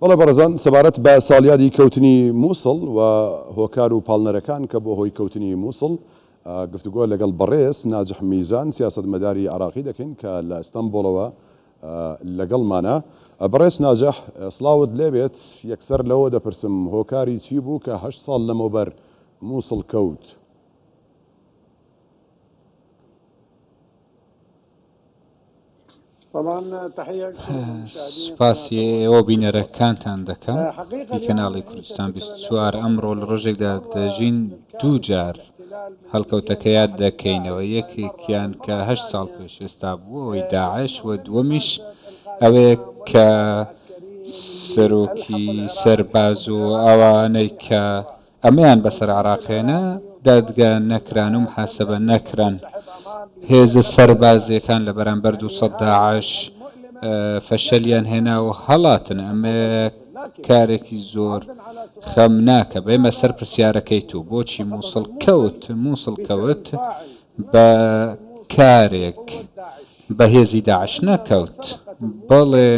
بەڵێ بەڕێزان، سەبارەت بە ساڵیادی کەوتنی موسڵ و هۆکار و پاڵنەرەکان کە بۆ هۆی کەوتنی موسڵ، گفتوگۆ لەگەڵ بەڕێز ناجح میزان سیاسەتمەداری عێراقی دەکەین کە لە ئەستەنبوڵەوە لەگەڵمانە. بەڕێز ناجح سڵاوت لێبێت، یەکسەر لەوە دەپرسم هۆکاری چی بوو کە هەشت ساڵ لەمەوبەر موسڵ کەوت؟ سوپاسی ئێوە و بینەرەکانتان دەکەم ی کەناڵی کوردستان 24 ئەمڕۆ لە ڕۆژێکدا دەژین دوو جار هەڵکەوتەکە یاد دەکەینەوە یەکێکیان کە هەشت ساڵ پێش ئێستا بوو ئەوەی داعش و دووەمیش ئەوەیە کە سەرۆکی سەرباز و ئەوانەی کە ئەمەیان بەسەر عێراق هێنا، دادگا نەکران و محاسەبە نەکران. هێزە سەربازییەکان لە بەرامبەر 200 داعش فەشەلیان هێنا و هەڵاتن. ئەمە کارێکی زۆر خەمناکە. بێمە سەر پرسیارەکەی تۆ، بۆچی موسڵ کەوت؟ موسڵ کەوت بە کارێک بە هێزی داعش نەکەوت. بەڵێ،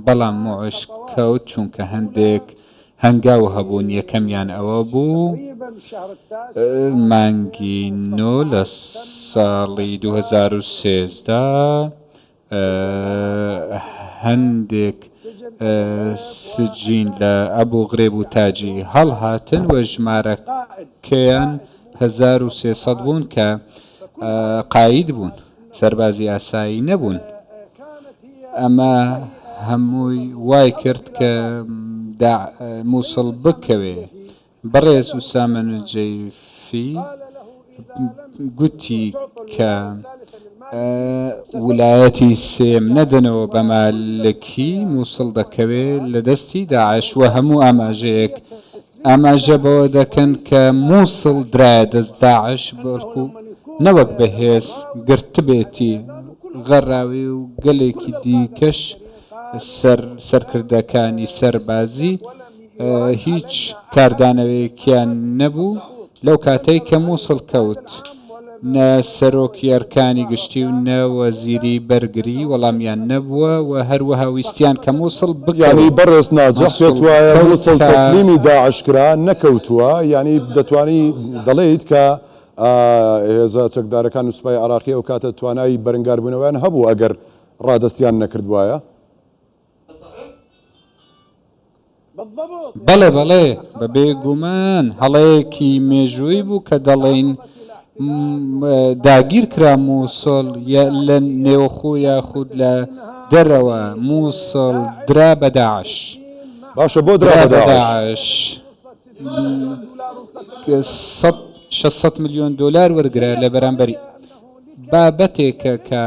بەڵام موعش کەوت چونکە هەندێک هەنگاو هەبوون، یەکەمیان ئەوە بوو مانگی نۆ لە ساڵی 2013 هەندێک سجین لە ئەبوغرێب و تاجی هەڵهاتن و ژمارەکەیان 1300 بوون کە قاید بوون، سەربازی ئاسایی نەبوون. ئەمە هەمووی وای کرد کە موسڵ بکەوێ. بەڕێز ئوسامە نوجەیفی گوتی کە ولایەتی سێیەم نەدەنەوە بە مالکی، موسڵ دەکەوێ لە دەستی داعش و هەموو ئاماژەیەک ئاماژە بەوە دەکەن کە موسڵ درایە دەست داعش بەڵکو نەوەک بە هێز گرتبێتی، غەڕاوی و گەلێکی دیکەش سەر سەرکردەکانی سەربازی هیچ کاردانەوەیەکیان نەبوو لەو کاتەی کە موسڵ کەوت نە سەرۆکی ئەرکانی گشتی و نە وەزیری بەرگری وەڵامیان نەبووە و هەروەها ویستیان کە موسڵ یانی بکەوێ. بەڕێز ناجح موسڵ پێت وایە کەوت موسڵ کە. تەسلیمی داعش کرا نەکەوتووە یانی دەتوانی دەڵێیت کە هێزە چەکدارەکان و سوپای عێراقی ئەو کاتە توانای بەرنگاربوونەوەیان هەبوو ئەگەر ڕادەستیان نەکردبوایە؟ بەڵێ بەڵێ بە بێ گومان هەڵەیەکی مێژووی بوو کە دەڵێین داگیر کرا مووسڵ لە نێوخۆ یاخود لە دەرەوە مووسڵ درا بە داعش باشە بۆ درا درا بە بە داعش؟ داعش 600 میلیۆن دۆلار وەرگرە لە بەرامبەری بابەتێکە کە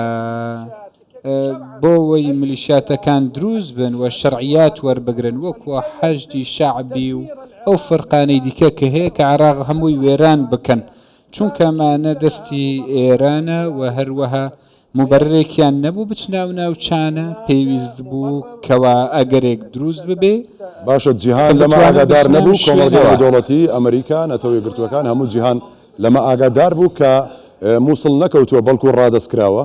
بۆوەی ملیشیاتەکان دروست بن و شەرعیات وەربگرن وەکو حەشدی شەعبی و ئەو فرقانەی دیکە کە هەیە کە عێراق هەمووی وێران بکەن چونکە ئەمانە دەستی ئێرانە و هەروەها موبەررێکیان نەبوو بچنە ئەو ناوچانە پێویست بوو کەوا ئەگەرێک دروست ببێ باشە کە جیهان لەمە بتوانن ئاگادار بچنە ئەو نەبوو کۆمەڵگەی شوێنەوە. نێودەوڵەتی ئەمریکا نەتەوە یەکگرتووەکان هەموو جیهان لەمە ئاگادار بوو کە موسڵ نەکەوتووە بەڵکو ڕادەست کراوە؟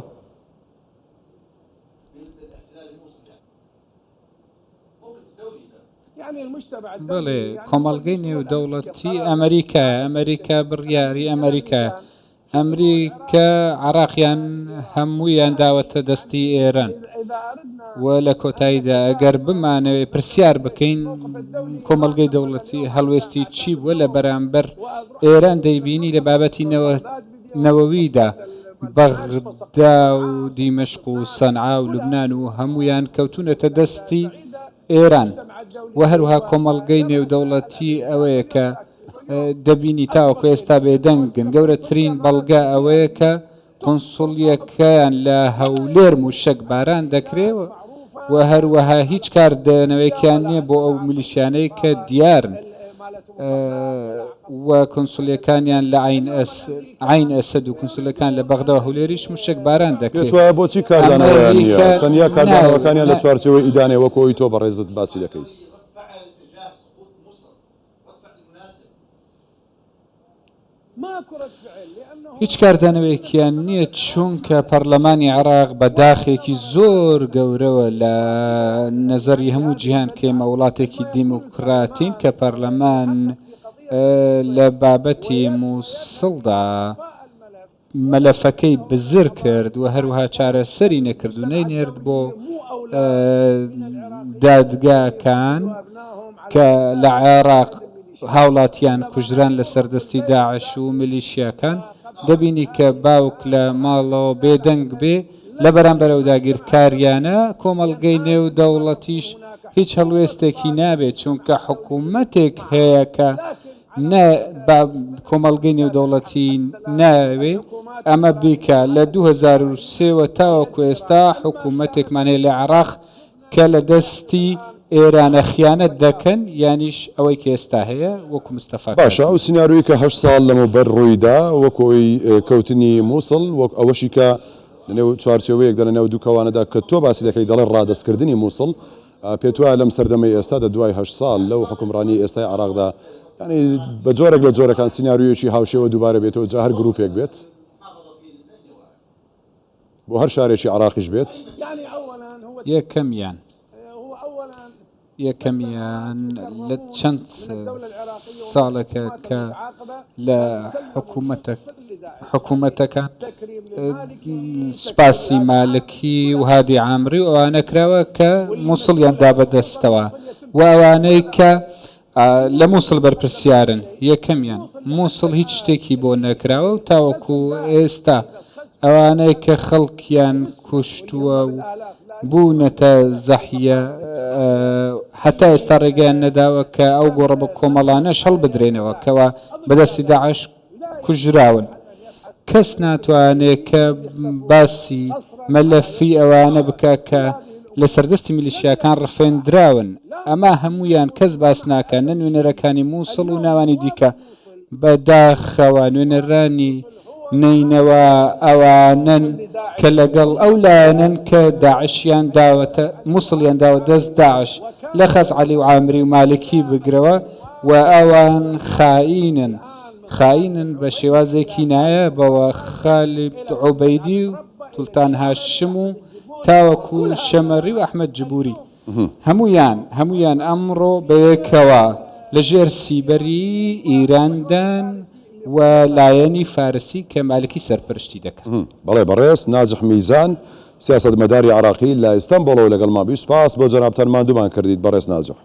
بەڵێ، کۆمەڵگەی نێودەوڵەتی ئەمریکایە، ئەمریکا بڕیاری ئەمریکایە، ئەمریکا عێراقیان هەموویان داوەتە دەستی ئێران و لە کۆتاییدا ئەگەر بمانەوێ پرسیار بکەین کۆمەڵگەی دەوڵەتی هەڵوێستی چی بووە لە بەرامبەر ئێران دەیبینی لە بابەتی نەوەویدا بەغدا و دیمەشق و سەنعا و لوبنان و هەموویان کەوتوونەتە دەستی ئێران و هەروەها کۆمەڵگەی نێودەوڵەتی ئەوەیە کە دەبینی تاوەکو ئێستا بێدەنگن گەورەترین بەڵگە ئەوەیە کە قونسوڵیەکەیان لە هەولێر موشەک باران دەکرێ و هەروەها هیچ کاردانەوەیەکیان نییە بۆ ئەو میلیشیانەی کە دیارن و کونسوڵیەکانیان لە عەین عەین ئەسەد و کونسولەکان لە بەغدا و هەولێریش موشەک باران پێت دەکرێ. وایە بۆچی کاردانەوەیان نییە؟ ئەمریکا تەنیا نا کاردانەوەکانیان لە نا چوارچێوەی ئیدانەیە وەکو ئەوی تۆ بەڕێزت باسی دەکەیت. هیچ کاردانەوەیەکیان نییە چونکە پەرلەمانی عێراق بە داخێکی زۆر گەورەوە لە نەزەری هەموو جیهان کە ئێمە وڵاتێکی دیموکراتین کە پەرلەمان لە بابەتی مووسڵدا مەلەفەکەی بزر کرد و هەروەها چارەسەری نەکرد و نەینێرد بۆ دادگاکان کە لە عێراق هاوڵاتیان کوژران لەسەر دەستی داعش و میلیشیاکان، دەبینی کە باوک لە ماڵەوە بێدەنگ بێ لە بەرامبەر ئەو داگیرکاریانە، کۆمەڵگەی نێودەوڵەتیش هیچ هەڵوێستێکی نابێت، چونکە حکومەتێک هەیە کە نە با کۆمەڵگەی نێودەوڵەتی نایەوێ ئەمە بیکا، لە 2003 وە تاوەکو ئێستا حکومەتێکمان هەیە لە عێراق کە لە دەستی ئێرانە خیانەت دەکەن یانیش ئەوەی کە ئێستا هەیە وەکو مستەفا باشە ئەو کازمی. سیناریۆی کە هەشت ساڵ لەمەوبەر ڕوویدا وەکو ئەوەی کەوتنی موسڵ وەک ئەوەشی کە لەنێو چوارچێوەیەکدا لەنێو دوو کەوانەدا کە تۆ باسی دەکەی دەڵێ ڕادەستکردنی موسڵ پێتوایە لەم سەردەمەی ئێستادا دوای هەشت ساڵ لەو حوکمڕانیەی ئێستای عێراقدا یانی بە جۆرێک لە جۆرەکان سیناریۆیەکی هاوشێوە دووبارە بێتەوە جا هەر گروپێک بێت؟ بۆ هەر شارێکی عێراقیش بێت. یەکەمیان یەکەمیان لە چەند ساڵێکە کە لە حکوومەتە حکوومەتەکان سوپاسی مالکی و هادی عامری و ئەوانە کراوە کە مووسڵیان دا بەدەستەوە و ئەوانەی کە لە موسڵ بەرپرسیارن، یەکەمیان موسڵ هیچ شتێکی بۆ نەکراوە و تاوەکو ئێستا ئەوانەی کە خەڵکیان کوشتووە و بوونەتە زەحیە هەتا ئێستا ڕێگەیان نەداوە کە ئەو گۆڕە بە کۆمەڵانەش هەڵبدرێنەوە کەوا بەدەستی داعش کوژراون. کەس ناتوانێ کە باسی مەلەفی ئەوانە بکا کە لە سەردەستی میلیشیاکان ڕفێندراون. ئەمە هەموویان کەس باس ناکا، نە نوێنەرەکانی مووسڵ و ناوانی دیکە. بە داخەوە نوێنەرانی نەینەوا ئەوانەن کە لەگەڵ ئەو لایەنەن کە داعشیان داوەتە مووسڵیان داوە دەست داعش لە خەزعەلی و عامری و مالکی بگرەوە و ئەوان خائینن. خاینن بە شێوازێکی نایابەوە خالید عوبەیدی و سوڵتان هاشم و تاوەکو شەمەری و ئەحمەد جبوری هەموویان هەموویان ئەمڕۆ بەیەکەوە لە ژێر سیبەری ئیراندان و لایەنی فارسی کە مالکی سەرپەرشتی دەکات. بەڵێ بەڕێز ناجح میزان سیاسەتمەداری عێراقی لە ئیستەنبوڵەوە لەگەڵمان بووی سوپاس بۆ جەنابتان ماندوومان کردیت بەڕێز ناجح.